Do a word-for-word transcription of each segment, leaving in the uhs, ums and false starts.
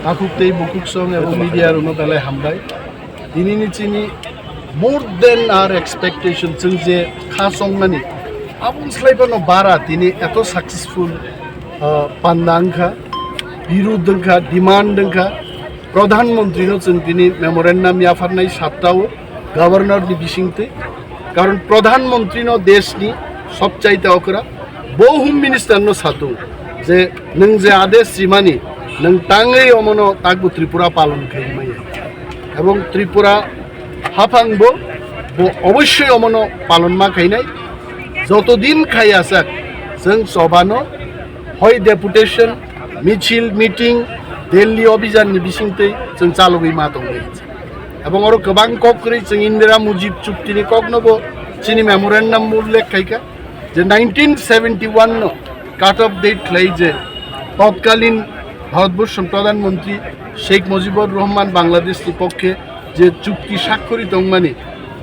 Takhuk tei bukhuk song ebo media rokno belai hambai. Tinini chini more than our expectation, chwng je kha chongmani aboni slai phano bara tini eto successful, ah, panda wngkha, birud wngkha, demand wngkha. Pradhan Mantri no chwng tini memorandum yapharnai satta o Governor ni bisingtwi. Karon Pradhan Mantri no desh ni sobchaite okra, bo Home Minister no satung je nwng je adesh rimani nwng tangwi omono takbo Tripura palon khaimaya. Ebong Tripura haphang bo, bo obossoi omono palon ma khainai. Joto din khai asak chwng chobano hoi deputation, michil, meeting, Delhi obijan ni bisingtwi chwng chalogwi ma tongwi. Ebong oro kwbang kok kwrwi chwng Indira Mujib chukti ni kok no bo chini memorandum ullekh khaikha je nineteen seventy one no cut off date khlai je totkalin Bharatborshon Pradhan Mantri Sheikh Mujibur Rahman Bangladesh ni pokkhe je chukti sakhorit tongmani,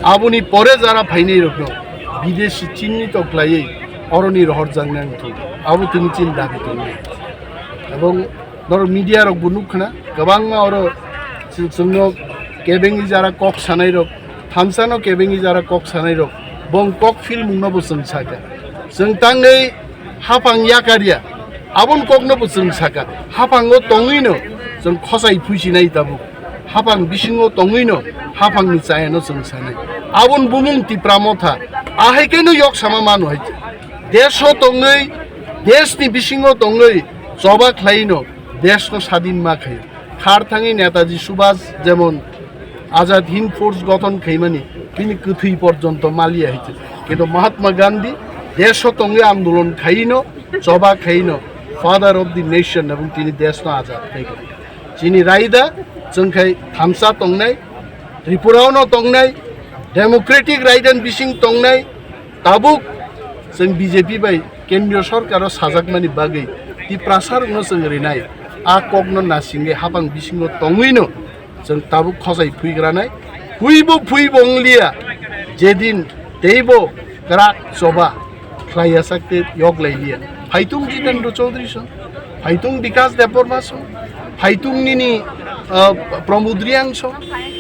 aboni pore jara phainai rokno bideshi chinnito khlaiwi oroni rohorjaknai wngthung, abo tini chini dabi tongnai. Ebong norok media rok bo nukkhna, kwbangma oro chwng-, chwngno kebengwi jara kok sanai rok, thamsano kebengwi jara kok sanai rok, bong kok filmungno bo chwng sakha. Chwng tangwi haphang yakarya, abon kokno bo chwng sakha. Haphango tongwino chwng khosai phuisinai tabuk. Haphang bisingo tongwino haphangni chayano chwng sanai. Abon bumung Tipra Motha. Ahai keno yok sama mano hai. Desho tongwi, deshni bisingo tongwi choba khlaino deshno sadin ma khai. Khar thangwi Netaji Subhas jemon Azad Hind Force gothon khaimani bini kwthwi porjonto maliya hai. Kintu Mahatma Gandhi desho tongwi andolon khaino, choba khaino, father of the nation, ebong tini deshno azad khai. Chini raida chwng khai thamsa tongnai, Tripura-o no tongnai, democratic raida ni bising tongnai, tabuk chwng B J P bai kendriyo sorkar-o sajakmani bagwi Tiprasa rokno chwng rinai, a kokno nasingwi haphang bisingo tongwino chwng tabuk khosai phuigranai, phuibo phuibo wngliya, jedin teibo kwrak choba khlai yasak tei yok lai liya. Phaitung Jitendra Chaudhary song, phaitung Bikash Debbarma song, phaitung nini, ah, Pramod Reang song,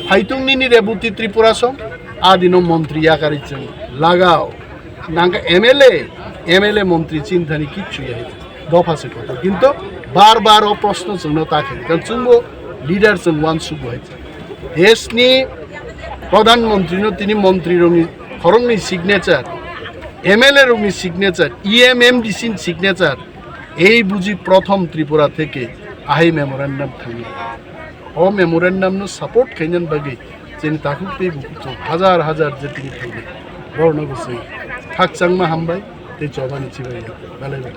phaitung nini Rebati Tripura song, adino montri yakarwi chwng lagao. Nangkha M L A, M L A montri chinthani kichu ya hai. Dopha se kotor. Kintu bar bar o proshno chwngno ta khe. Kan chwngbo leader chwng uansukgo hai. Deshni Pradhan Mantri no tini montri rokni khoroknwi signature, M L A rokni signature, E M M D C ni signature, ei buji prothom Tripura theke ahai memorandum thangwi. O memorandum no support khainani bagwi chini takhuk tei bukhuk hajar hajar je tini phaidi. Borokno bo chwng khakchangma hambai tei chobani chibai ya. Belai belai.